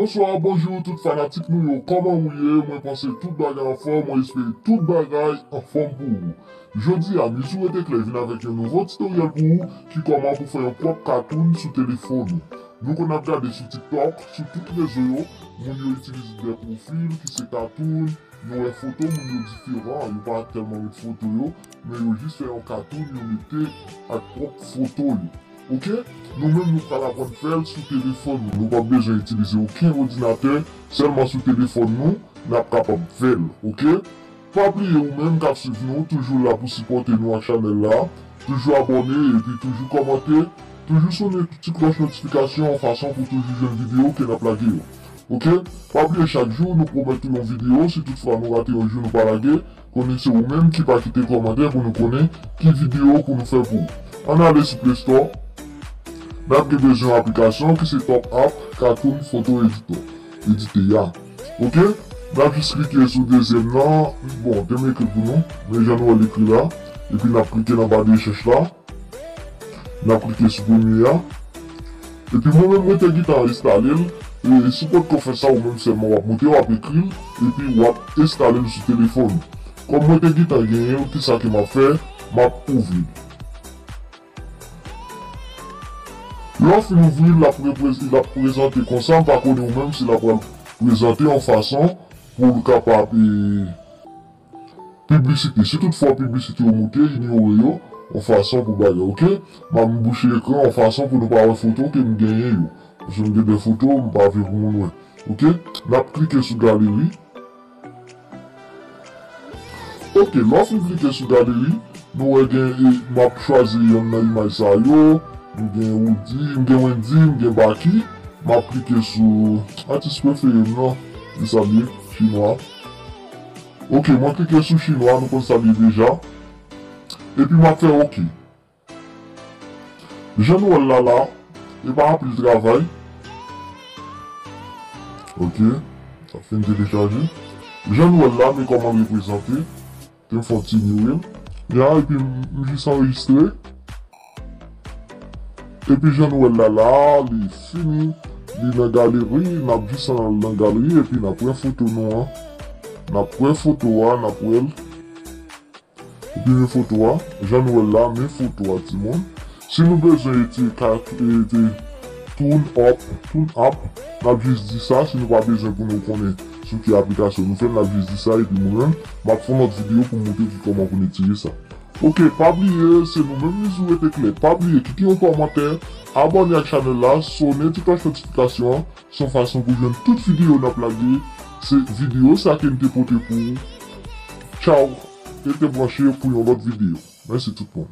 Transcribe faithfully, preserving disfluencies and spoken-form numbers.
Bonswa, bonjou tout fanatik nou yo, kòman ou ye? Mwen panse tout bagay anfòm, mwen espere tout bagay anfòm pou ou. Jodi a, Mizou Rete Klè vin avèk yon nouvo titoryèl pou ou ki kòman pou fè yon pwòp katoun sou telefòn ou. Nou konn ap gade sou TikTok, sou tout rezo yo, moun yo itilize de pwofil ki se katoun, nou wè foto moun yo diferan, yo pa tèlman met foto yo, men yo jis fè yon katoun, yo mete ak pwòp foto yo. Oke? Nou menm nou pral aprann fè l sou telefòn nou. Nou p ap bezwen itilize okenn òdinatè, sèlman sou telefòn nou, n ap kapab fè l. Oke? Pa bliye ou menm k ap swiv nou, toujou la pou sipòte nou ak chanèl la, toujou abòne epi toujou kòmante, toujou sonnen ti klòch notifikasyon an fason pou toujou jwenn videyo ke n ap lage yo. Oke? Pa bliye chak jou nou pwomèt ou yon videyo, si toutfwa nou rate yon jou nou pa lage, konnen se ou menm ki pa kite kòmantè pou nou konnen ki videyo pou nou fè pou ou. Ann ale sou Play Store, n ap gen bezwen yon aplikasyon ki se Top App Cartoon Photo Editor. Edite a. Oke? N ap jis klike sou dezyèm nan. Bon, te m ekri pou nou. Men jan nou wè l ekri la. Epi n ap klike nan ba de rechèch la. N ap klike sou premye a. Epi mwen menm mwen te gentan enstale l. E si w potko fè sa ou menm sèlman w ap moute, w ap ekri l, epi w ap enstale l sou telefòn ou. Kòm mwen te gentan genyen l, kisa ke m ap fè? M ap ouvri l. Lè w fin ouvri l, l ap reprez-, l ap prezante konsa, m pa konnen ou menm si l ap pral prezante yon fason pou l kapab, e, piblisite. Si toutfwa piblisite yo moute, inyore yo, yon fason pou bagay, oke? M ap bouche ekran yon fason pou nou pa wè foto ke m genyen yo. Paske m gen de foto, m pa vle pou moun wè. Oke? N ap klike sou galeri. Oke, lè w fin klike sou galeri, nou wè gen, e, m ap chwazi yonn nan imaj sa yo. M gen Woody, m gen Wendy, m gen Baky. M ap klike sou atis prefere m nan, li sa l ye, chinwa. Oke, mwen klike sou chinwa, nou konn sa l ye deja. Epi m ap fè oke. Jan nou wè l la la, e pa anpil travay. Oke, sa fin telechaje. Jan nou wè l la, men kòman l reprezante. Te m fè yon ti niwil. Ya, epi m, m jis anrejistre. Epi jan nou wè l la la, li fini. Li nan galeri, n ap jis al nan galeri, epi n ap wè foto nou an. N ap wè foto a, n ap wè l. Epi men foto a, jan nou wè l la, men foto a, timoun. Si nou bezwen etire kat, etire Toon Up, Toon Up, n ap jis di sa, si nou pa bezwen pou nou konnen sou ki aplikasyon nou fè l, n ap jis di sa, epi mwen menm, m ap fè yon lòt videyo pou m montre ki kòman pou n etire sa. Oke, pa bliye, se nou menm Mizou Rete Klè. Pa bliye, kite yon kòmantè, abòne ak chanèl la, sonnen ti klòch notifikasyon an, se yon fason pou jwenn tout videyo n ap lage, se videyo sa ke n te pote pou ou. Tchaw, rete branche pou yon lòt videyo. Mèsi tout moun.